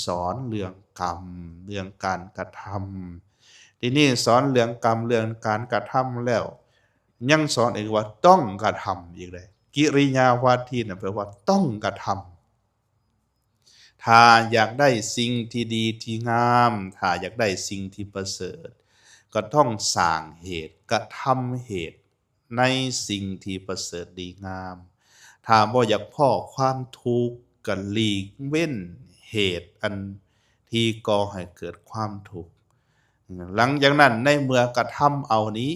ສອນເລື່ອງກຳ ເລື່ອງການກະທຳ. ທີນີ້ສອນເລື່ອງກຳ ເລື່ອງການກະທຳແລ້ວ ຍັງສອນອີກວ່າຕ້ອງກະທຳອີກເດ້. ກິລິຍາວາທີນະ ແປວ່າຕ້ອງກະທຳ. ຖ້າຢາກໄດ້ສິ່ງທີ່ດີທີ່ງາມ, ຖ້າຢາກໄດ້ສິ່ງທີ່ປະເສີດ, ກໍຕ້ອງສ້າງເຫດ, ກະທຳເຫດໃນສິ່ງທີ່ປະເສີດດີງາມ. ຖ້າບໍ່ຢາກພໍ້ຄວາມທຸກ, ກໍຫຼີກເວັ້ນເຫດອັນທີ່ກໍ່ໃຫ້ເກີດຄວາມທຸກ. ຫຼັງຈາກນັ້ນ ໃນເມື່ອກະທຳເອົານີ້,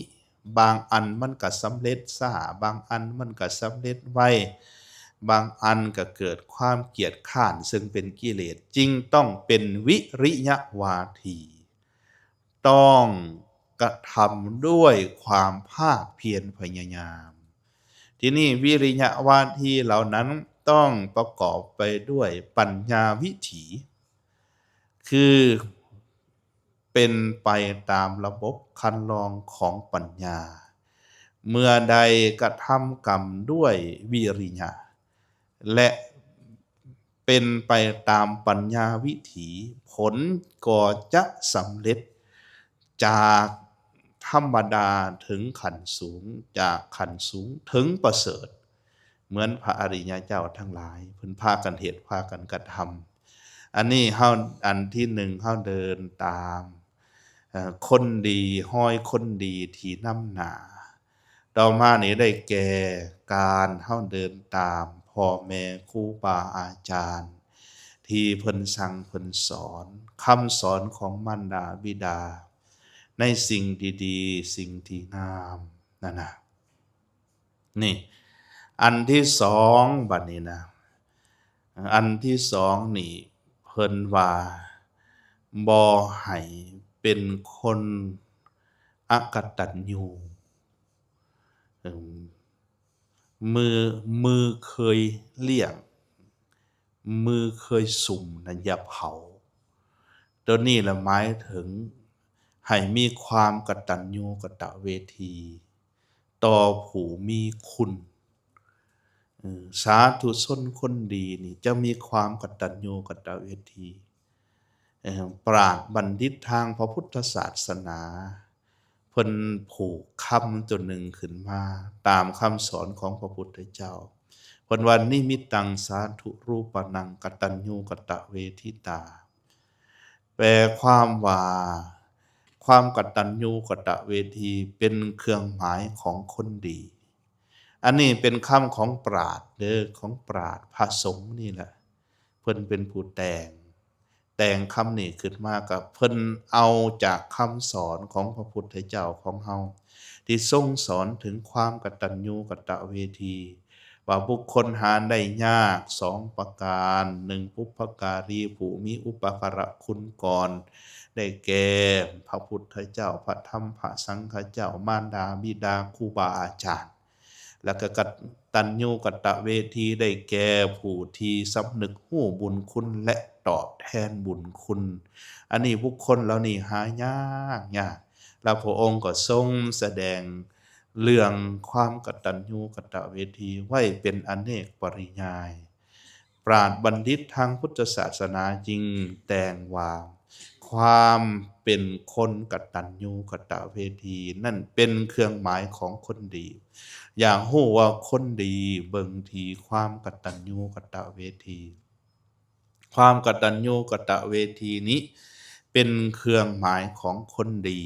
ບາງອັນມັນກໍສຳເລັດຊ້າ, ບາງອັນມັນກໍສຳເລັດໄວ, ບາງອັນກໍເກີດຄວາມກຽດຄ້ານ ເຊິ່ງເປັນກິເລດ, ຈຶ່ງຕ້ອງເປັນວິລິຍະວາທີ, ຕ້ອງກະທຳດ້ວຍຄວາມພາກພຽນພະຍາຍາມ. ທີນີ້ວິລິຍະວາທີເຫຼົ່ານັ້ນຕ້ອງປະກອບໄປດ້ວຍປັນຍາວິຖີ ຄື ເປັນໄປຕາມລະບົບຄັນລອງຂອງປັນຍາ. ເມື່ອໃດກະທຳກຳດ້ວຍວິລິຍະ ແລະ ເປັນໄປຕາມປັນຍາວິຖີ, ຜົນກໍຈະສຳເລັດຈາກທຳມະດາເຖິງຂັ້ນສູງ, ຈາກຂັ້ນສູງເຖິງປະເສີດ. ເໝືອນພະອະລິຍະເຈົ້າທັງຫຼາຍ ເພິ່ນພາກັນເຮັດ ພາກັນກະທຳ. ອັນນີ້ເຮົາ ອັນທີໜຶ່ງ ເຮົາເດີນຕາມ ເອີ ຄົນດີ, ຮອຍຄົນດີທີ່ນຳໜ້າ. ຕໍ່ມານີ້ໄດ້ແກ່ການເຮົາເດີນຕາມພໍ່ແມ່ຄູບາອາຈານ ທີ່ເພິ່ນສັ່ງເພິ່ນສອນ, ຄຳສອນຂອງມານດາບິດາ ໃນສິ່ງທີ່ດີ, ສິ່ງທີ່ງາມນັ້ນນະ. ນີ້ ອັນທີສອງ ບັດນີ້ນະ ອັນທີສອງນີ້ ເພິ່ນວ່າບໍ່ໃຫ້ເປັນຄົນອະກະຕັນຍູ. ເອີ ມື, ມືເຄີຍລ້ຽງ, ມືເຄີຍສຸມນະ ຢ່າເຜົາ. ໂຕນີ້ລະໝາຍເຖິງໃຫ້ມີຄວາມກະຕັນຍູກະຕະເວທີ ຕໍ່ຜູ້ມີຄຸນ. ເອີ ສາທຸຊົນຄົນດີນີ້ຈະມີຄວາມກະຕັນຍູກະຕະເວທີ. ເອີ ປາດບັນດິດທາງພະພຸດທະສາສະໜາ ເພິ່ນຜູກຄຳຕົວໜຶ່ງຂຶ້ນມາ ຕາມຄຳສອນຂອງພະພຸດທະເຈົ້າ. ເພິ່ນວ່າ ນິມິດຕັງສາທຸຣູປະນັງ ກະຕັນຍູກະຕະເວທິຕາ. ແປຄວາມວ່າ ຄວາມກະຕັນຍູກະຕະເວທີເປັນເຄື່ອງໝາຍຂອງຄົນດີ. ອັນນີ້ເປັນຄຳຂອງປາດເດີ້ ຂອງປາດພະສົງນີ້ແຫຼະ ເພິ່ນເປັນຜູ້ແຕ່ງ ແຕ່ງຄຳນີ້ຂຶ້ນມາ ກໍເພິ່ນເອົາຈາກຄຳສອນຂອງພະພຸດທະເຈົ້າຂອງເຮົາ ທີ່ຊົງສອນເຖິງຄວາມກະຕັນຍູກະຕະເວທີ ວ່າບຸກຄົນຫາໄດ້ຍາກສອງປະການ, ໜຶ່ງ ບຸບພະກາລີ ຜູ້ມີອຸປະກາລະຄຸນກ່ອນ ໄດ້ແກ່ ພະພຸດທະເຈົ້າ, ພະທຳ, ພະສັງຄະເຈົ້າ, ມານດາ, ບິດາ, ຄູບາອາຈານ ແລ້ວກໍກະຕັນຍູກະຕະເວທີ ໄດ້ແກ່ຜູ້ທີ່ສຳນຶກຮູ້ບຸນຄຸນ ແລະ ຕອບແທນບຸນຄຸນ. ອັນນີ້ບຸກຄົນເຫຼົ່ານີ້ຫາຍາກ, ຍາກ. ແລ້ວພະອົງກໍຊົງສະແດງເລື່ອງຄວາມກະຕັນຍູກະຕະເວທີໄວ້ເປັນອະເນກປະລິຍາຍ. ປາດບັນດິດທາງພຸດທະສາສະໜາຈຶ່ງແຕ່ງວ່າ ຄວາມເປັນຄົນກະຕັນຍູກະຕະເວທີນັ້ນເປັນເຄື່ອງໝາຍຂອງຄົນດີ. ຢາກຮູ້ວ່າຄົນດີ ເບິ່ງທີ່ຄວາມກະຕັນຍູກະຕະເວທີ. ຄວາມກະຕັນຍູກະຕະເວທີນີ້ເປັນເຄື່ອງໝາຍຂອງຄົນດີ.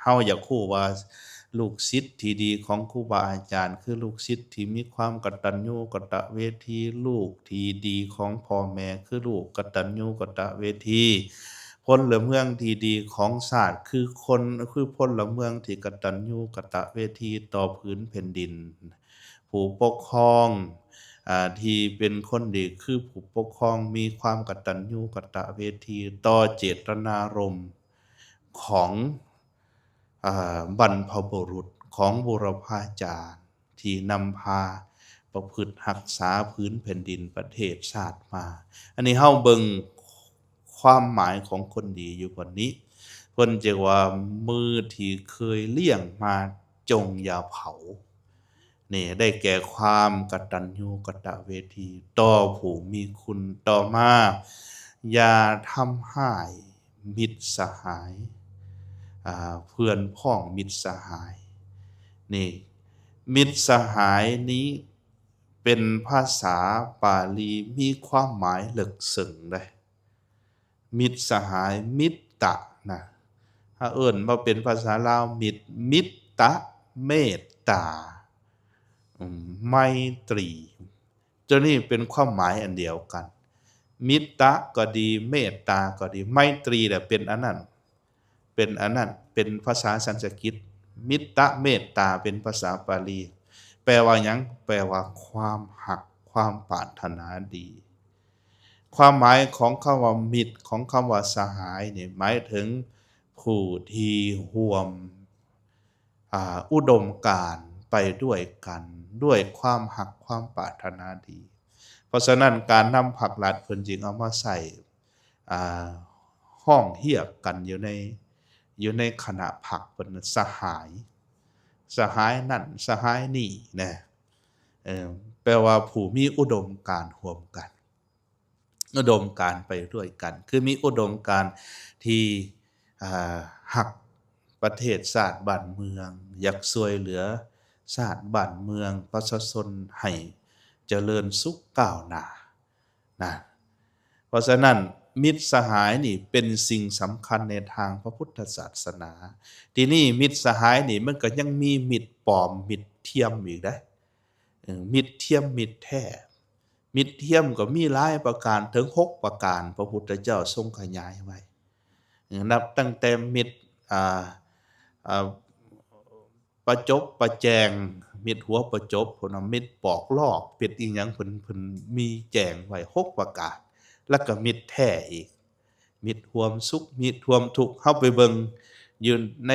ເຮົາຢາກຮູ້ວ່າລູກສິດທີ່ດີຂອງຄູບາອາຈານ ຄືລູກສິດທີ່ມີຄວາມກະຕັນຍູກະຕະເວທີ, ລູກທີ່ດີຂອງພໍ່ແມ່ ຄືລູກກະຕັນຍູກະຕະເວທີ, ພົນລະເມືອງທີ່ດີຂອງຊາດ ຄືຄົນ ຄືພົນລະເມືອງທີ່ກະຕັນຍູກະຕະເວທີຕໍ່ຜືນແຜ່ນດິນ. ຜູ້ປົກຄອງ ອາ ທີ່ເປັນຄົນດີ ຄືຜູ້ປົກຄອງມີຄວາມກະຕັນຍູກະຕະເວທີຕໍ່ເຈດຕະນາລົມຂອງ ອາ ບັນພະບຸລຸດ ຂອງບູລະພາຈານ ທີ່ນຳພາປະພຶດຮັກສາຜືນແຜ່ນດິນປະເທດຊາດມາ. ອັນນີ້ເຮົາເບິ່ງຄວາມໝາຍຂອງຄົນດີຢູ່ບ່ອນນີ້ ເພິ່ນຈະວ່າ ມືທີ່ເຄີຍລ້ຽງມາຈົ່ງຢ່າເຜົາ. ນີ້ໄດ້ແກ່ຄວາມກະຕັນຍູກະຕະເວທີຕໍ່ຜູ້ມີຄຸນ. ຕໍ່ມາ ຢ່າທຳຮ້າຍມິດສະຫາຍ ອາ ເພື່ອນພ້ອງມິດສະຫາຍ. ນີ້ ມິດສະຫາຍນີ້ເປັນພາສາປາລີ ມີຄວາມໝາຍເລິກເຊິ່ງເດ້. ມິດສະຫາຍ ມິດຕະນະ ຖ້າເອີ້ນວ່າເປັນພາສາລາວ ມິດ ມິດຕະ ເມດຕາ ອາ ໄມຕີ ຕົວນີ້ເປັນຄວາມໝາຍອັນດຽວກັນ. ມິດຕະກໍດີ ເມດຕາກໍດີ ໄມຕີແຫຼະເປັນອັນນັ້ນ ເປັນອັນນັ້ນ ເປັນພາສາສັນສະກິດ. ມິດຕະເມດຕາເປັນພາສາປາລີ ແປວ່າຫຍັງ? ແປວ່າຄວາມຮັກ ຄວາມປາດຖະໜາດີ. ຄວາມໝາຍຂອງຄຳວ່າມິດ ຂອງຄຳວ່າສະຫາຍນີ້ ໝາຍເຖິງຜູ້ທີ່ຮ່ວມ ອາ ອຸດົມການໄປດ້ວຍກັນ ດ້ວຍຄວາມຮັກຄວາມປາດຖະໜາດີ. ເພາະສະນັ້ນ ການນຳພັກລັດເພິ່ນຈຶ່ງເອົາມາໃຊ້ ອາ ຮ້ອງຮຽກກັນຢູ່ໃນ ຢູ່ໃນຄະນະພັກເພິ່ນ ສະຫາຍ ສະຫາຍນັ້ນ ສະຫາຍນີ້ນະ ເອີ ແປວ່າຜູ້ມີອຸດົມການຮ່ວມກັນ ອຸດົມການໄປດ້ວຍກັນ ຄືມີອຸດົມການທີ່ ອາ ຮັກປະເທດຊາດບ້ານເມືອງ ຢາກຊ່ວຍເຫຼືອຊາດບ້ານເມືອງ ປະຊາຊົນໃຫ້ຈະເລີນສຸກກ້າວໜ້ານະ. ເພາະສະນັ້ນ ມິດສະຫາຍນີ້ເປັນສິ່ງສຳຄັນໃນທາງພະພຸດທະສາສະໜາ. ທີນີ້ມິດສະຫາຍນີ້ມັນກໍຍັງມີມິດປອມ ມິດທຽມອີກເດ້. ເອີ ມິດທຽມ ມິດແທ້ ມິດທຽມກໍມີຫຼາຍປະການ ເຖິງຫົກປະການ ພະພຸດທະເຈົ້າຊົງຂະຫຍາຍໄວ້. ເອີ ນັບຕັ້ງແຕ່ມິດ ອາ ອາ ປະຈົບປະແຈງ ມິດຫົວປະຈົບ ເພິ່ນວ່າມິດປອກລອກ ມິດອີ່ຫຍັງ ເພິ່ນ ເພິ່ນມີແຈງໄວ້ຫົກປະການ ແລ້ວກໍມິດແທ້ອີກ ມິດຮ່ວມສຸກ ມິດຮ່ວມທຸກ. ເຮົາໄປເບິ່ງຢູ່ໃນ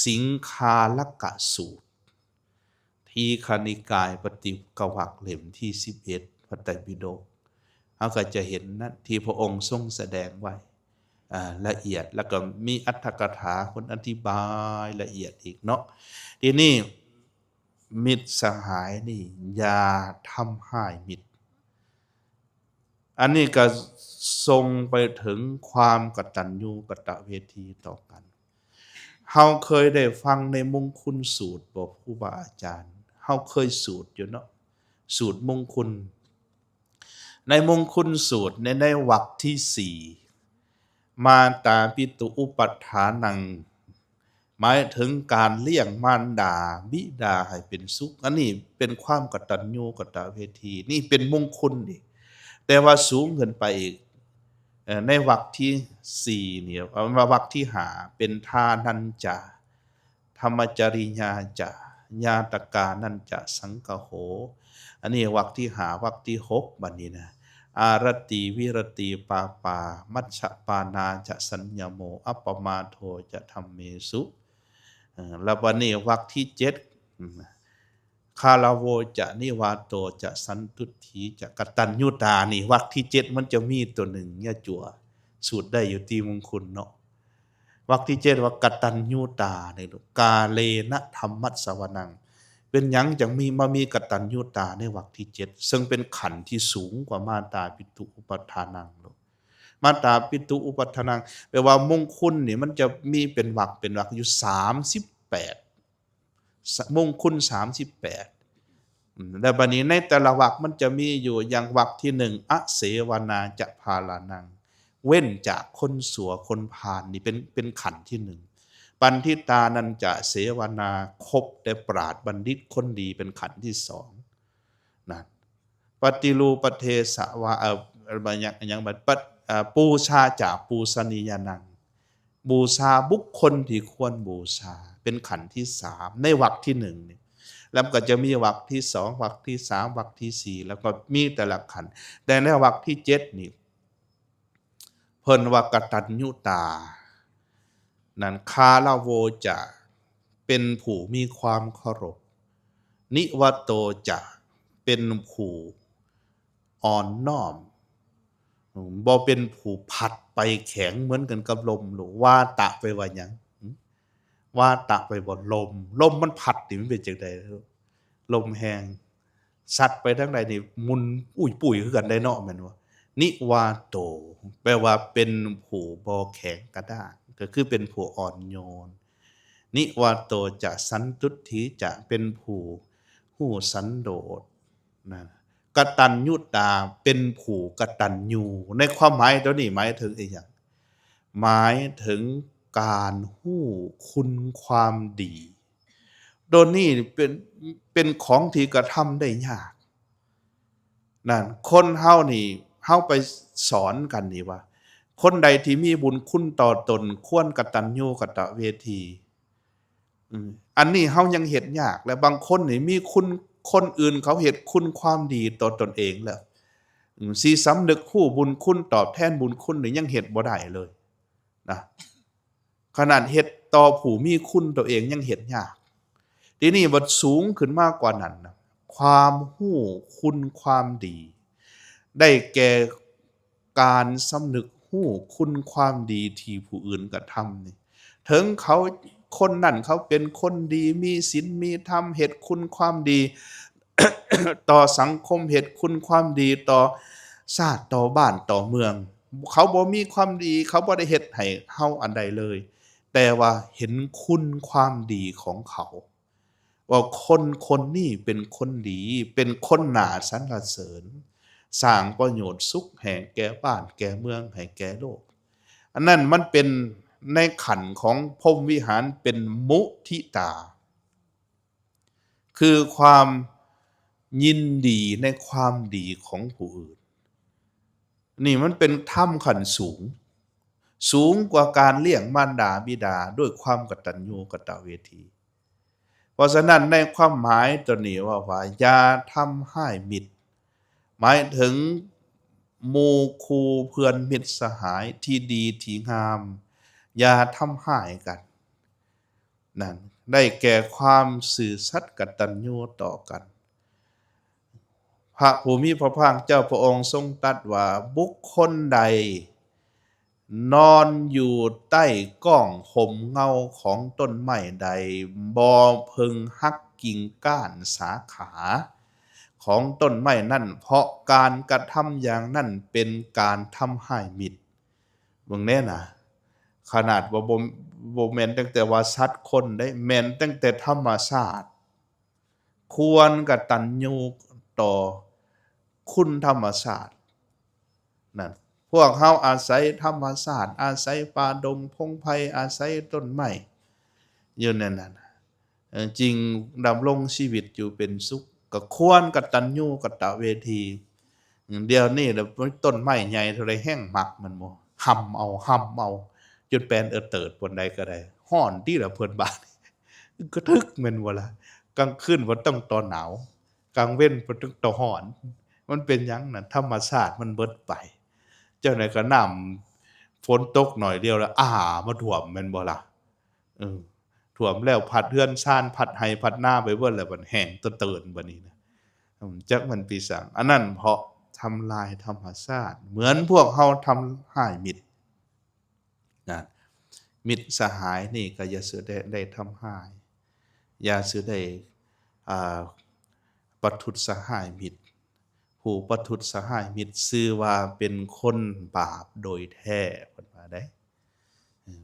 ສິງຄາລະກະສູດ ທີຄະນິກາຍ ປະຕິກະວັກ ເຫຼັ້ມທີສິບເອັດ ພະໄຕປິດົກ ເຮົາກໍຈະເຫັນນັ້ນ ທີ່ພະອົງຊົງສະແດງໄວ້ ອາ ລະອຽດ ແລ້ວກໍມີອັດຖະກະຖາເພິ່ນອະທິບາຍລະອຽດອີກເນາະ. ທີນີ້ມິດສະຫາຍນີ້ ຢ່າທຳຮ້າຍມິດ. ອັນນີ້ກໍສົ່ງໄປເຖິງຄວາມກະຕັນຍູກະຕະເວທີຕໍ່ກັນ. ເຮົາເຄີຍໄດ້ຟັງໃນມົງຄຸນສູດບໍ່ ຄູບາອາຈານ? ເຮົາເຄີຍສູດຢູ່ເນາະ ສູດມົງຄຸນ. ໃນມົງຄຸນສູດ ໃນ ໃນວັກທີສີ່ ມາຕາປິຕຸອຸປັດຖານັງ ໝາຍເຖິງການລ້ຽງມານດາບິດາໃຫ້ເປັນສຸກ. ອັນນີ້ເປັນຄວາມກະຕັນຍູກະຕະເວທີ ນີ້ເປັນມົງຄຸນເດ້. ແຕ່ວ່າສູງຂຶ້ນໄປອີກ ເອີ ໃນວັກທີສີ່ນີ້ ເອີ້ນວ່າວັກທີຫ້າ ເປັນທານັນຈາ ທຳມະຈະລິຍາຈະ ຍາຕະການັນຈະສັງຄະໂຫ. ອັນນີ້ວັກທີຫ້າ ວັກທີຫົກ ບັດນີ້ນະ ອາລະຕີ ວິລະຕີ ປາປາ ມັດສະປານາຈະ ສັນຍະໂມ ອັບປະມາໂທຈະ ທຳເມສຸ ເອີ ແລ້ວບັດນີ້ວັກທີເຈັດ ຄາລະໂວຈະ ນິວາໂຕຈະ ສັນຕຸດຖີຈະ ກະຕັນຍູຕາ. ນີ້ວັກທີເຈັດ ມັນຈະມີຕົວໜຶ່ງ ຍາຈົວ ສູດໄດ້ຢູ່ຕິມົງຄຸນເນາະ. ວັກທີເຈັດວ່າກະຕັນຍູຕາ ໃນກາເລນະທຳມັດສະວະນັງ. ເປັນຫຍັງຈັ່ງມີ ມາມີກະຕັນຍູຕາໃນວັກທີເຈັດ ເຊິ່ງເປັນຂັ້ນທີ່ສູງກວ່າມາຕາປິຕຸອຸປັດຖານັງໂລດ. ມາຕາປິຕຸອຸປັດຖານັງ ແປວ່າມົງຄຸນນີ້ມັນຈະມີເປັນວັກ ເປັນວັກຢູ່ສາມສິບແປດ ສ- ມົງຄຸນສາມສິບແປດ ອາ ແລ້ວບັດນີ້ໃນແຕ່ລະວັກມັນຈະມີຢູ່ ຢ່າງວັກທີໜຶ່ງ ອະເສວະນາຈະພາລານັງ ເວັ້ນຈາກຄົນຊົ່ວຄົນພານ ນີ້ເປັນ ເປັນຂັ້ນທີໜຶ່ງ. ບັນທິຕານັນຈະເສວະນາ ຄົບແຕ່ປາດບັນດິດຄົນດີ ເປັນຂັ້ນທີສອງນະ. ປະຕິຮູປະເທສະວາ ເອີ ຫຍັງ ຫຍັງ ປະ ເອີ ປູຊາຈະປູຊະນີຍານັງ ບູຊາບຸກຄົນທີ່ຄວນບູຊາ ເປັນຂັ້ນທີສາມ ໃນວັກທີໜຶ່ງນີ້. ແລ້ວມັນກໍຈະມີວັກທີສອງ ວັກທີສາມ ວັກທີສີ່ ແລ້ວກໍມີແຕ່ລະຂັ້ນ. ແຕ່ໃນວັກທີເຈັດນີ້ ເພິ່ນວ່າກະຕັນຍູຕາ ນັ້ນ ຄາລະໂວຈະ ເປັນຜູ້ມີຄວາມເຄົາລົບ ນິວະໂຕຈະ ເປັນຜູ້ອ່ອນນ້ອມ ບໍ່ເປັນຜູ້ພັດໄປແຂງເໝືອນກັນກັບລົມ. ວາຕະແປວ່າຫຍັງ? ວາຕະແປວ່າລົມ ລົມມັນພັດນີ້ມັນເປັນຈັ່ງໃດ? ລົມແຮງ ຊັດໄປທາງໃດນີ້ໝຸ່ນອຸ້ຍປຸ້ຍຄືກັນໄດ໋ເນາະ ແມ່ນບໍ່? ນິວາໂຕ ແປວ່າເປັນຜູ້ບໍ່ແຂງກະດ້າງ ກໍຄືເປັນຜູ້ອ່ອນໂຍນ. ນິວາໂຕຈະ ສັນຕຸດຖີຈະ ເປັນຜູ້ຮູ້ສັນໂດດນະ. ກະຕັນຍູຕາ ເປັນຜູ້ກະຕັນຍູ. ໃນຄວາມໝາຍໂຕນີ້ໝາຍເຖິງອີ່ຫຍັງ? ໝາຍເຖິງການຮູ້ຄຸນຄວາມດີ. ໂຕນີ້ເປັນ ເປັນຂອງທີ່ກະທຳໄດ້ຍາກ. ນັ້ນ ຄົນເຮົານີ້ ເຮົາໄປສອນກັນນີ້ວ່າ ຄົນໃດທີ່ມີບຸນຄຸນຕໍ່ຕົນ ຄວນກະຕັນຍູກະຕະເວທີ. ອືມ ອັນນີ້ເຮົາຍັງເຮັດຍາກ ແລະ ບາງຄົນນີ້ມີຄຸນ ຄົນອື່ນເຂົາເຮັດຄຸນຄວາມດີຕໍ່ຕົນເອງແລ້ວ ອືມ ຊິສຳນຶກຮູ້ບຸນຄຸນ ຕອບແທນບຸນຄຸນນີ້ ຍັງເຮັດບໍ່ໄດ້ເລີຍນະ. ຂະໜາດເຮັດຕໍ່ຜູ້ມີຄຸນໂຕເອງຍັງເຮັດຍາກ. ທີນີ້ບັດສູງຂຶ້ນມາກວ່ານັ້ນນະ ຄວາມຮູ້ຄຸນຄວາມດີ ໄດ້ແກ່ການສຳນຶກຮູ້ຄຸນຄວາມດີທີ່ຜູ້ອື່ນກະທຳນີ້. ເຖິງເຂົາ ຄົນນັ້ນເຂົາເປັນຄົນດີ ມີສິນມີທຳ ເຮັດຄຸນຄວາມດີ ຕໍ່ສັງຄົມ ເຮັດຄຸນຄວາມດີຕໍ່ຊາດ ຕໍ່ບ້ານ ຕໍ່ເມືອງ. ເຂົາບໍ່ມີຄວາມດີ ເຂົາບໍ່ໄດ້ເຮັດໃຫ້ເຮົາອັນໃດເລີຍ ແຕ່ວ່າເຫັນຄຸນຄວາມດີຂອງເຂົາ ວ່າຄົນຄົນນີ້ເປັນຄົນດີ ເປັນຄົນໜ້າສັນລະເສີນ ສ້າງປະໂຫຍດສຸກໃຫ້ແກ່ບ້ານແກ່ເມືອງ ໃຫ້ແກ່ໂລກ. ອັນນັ້ນມັນເປັນໃນຂັ້ນຂອງພົມວິຫານ ເປັນມຸທິຕາ ຄືຄວາມຍິນດີໃນຄວາມດີຂອງຜູ້ອື່ນ. ນີ້ມັນເປັນທຳຂັ້ນສູງ ສູງກວ່າການລ້ຽງມານດາບິດາດ້ວຍຄວາມກະຕັນຍູກະຕະເວທີ. ເພາະສະນັ້ນໃນຄວາມໝາຍໂຕນີ້ເວົ້າວ່າ ຢ່າທຳຮ້າຍມິດ ໝາຍເຖິງໝູ່ຄູ່ເພື່ອນມິດສະຫາຍທີ່ດີທີ່ງາມ ຢ່າທຳຮ້າຍກັນ. ນັ້ນ ໄດ້ແກ່ຄວາມຊື່ສັດກະຕັນຍູຕໍ່ກັນ. ພະຜູ້ມີພະພາກເຈົ້າພະອົງຊົງຕັດວ່າ ບຸກຄົນໃດນອນຢູ່ໃຕ້ກ້ອງຮົ່ມເງົາຂອງຕົ້ນໄມ້ໃດ ບໍ່ເພິ່ງຫັກກິ່ງກ້ານສາຂາຂອງຕົ້ນໄມ້ນັ້ນ ເພາະການກະທຳຢ່າງນັ້ນເປັນການທຳຮ້າຍມິດ. ເບິ່ງແດ່ນະ ຂະໜາດວ່າບໍ່ ບໍ່ແມ່ນຕັ້ງແຕ່ວ່າສັດຄົນເດ້ ແມ່ນຕັ້ງແຕ່ທຳມະຊາດ ຄວນກະຕັນຍູຕໍ່ຄຸນທຳມະຊາດນັ້ນ. ພວກເຮົາອາໄສທຳມະຊາດ ອາໄສປ່າດົງພົງໄພ ອາໄສຕົ້ນໄມ້ຢູ່ໃນນັ້ນ ເອີ ຈຶ່ງດຳລົງຊີວິດຢູ່ເປັນສຸກ ກໍຄວນກະຕັນຍູກະຕະເວທີ. ດຽວນີ້ລະຕົ້ນໄມ້ໃຫຍ່ເທົ່າໃດແຮ່ງມັກແມ່ນບໍ່? ຫຳເອົາ ຫຳເອົາ ຈົນແປນເອີເຕີດປານໃດກໍໄດ້. ຮ້ອນຕິລະເພິ່ນບາດ ກະທຶກແມ່ນບໍ່ລະ? ກາງຄືນບໍ່ຕ້ອງຕໍ່ໜາວ ກາງເວັນບໍ່ຕ້ອງຕໍ່ຮ້ອນ. ມັນເປັນຫຍັງນະ? ທຳມະຊາດມັນເບິດໄປ. ຈັ່ງໃດກໍນ້ຳຝົນຕົກໜ້ອຍດຽວລະ ອາ ມາຖ້ວມແມ່ນບໍ່ລະ? ເອີ ຖ້ວມແລ້ວພັດເຮືອນຊານ ພັດໄຮ່ພັດນາໄປເບິດແລ້ວ ບັດແຫ້ງຕະເຕີນບັດນີ້ນະ. ອືມ ຈັກມັນປີສັງ ອັນນັ້ນເພາະທຳລາຍທຳມະຊາດ ເໝືອນພວກເຮົາທຳຮ້າຍມິດນະ. ມິດສະຫາຍນີ້ກໍຢ່າສູ່ໄດ້ ໄດ້ທຳຮ້າຍ ຢ່າສູ່ໄດ້ ອ່າ ປະທຸດສະຫາຍມິດ. ຜູ້ປະທຸດສະຫາຍມິດຊື່ວ່າເປັນຄົນບາບໂດຍແທ້ ເພິ່ນວ່າໄດ໋.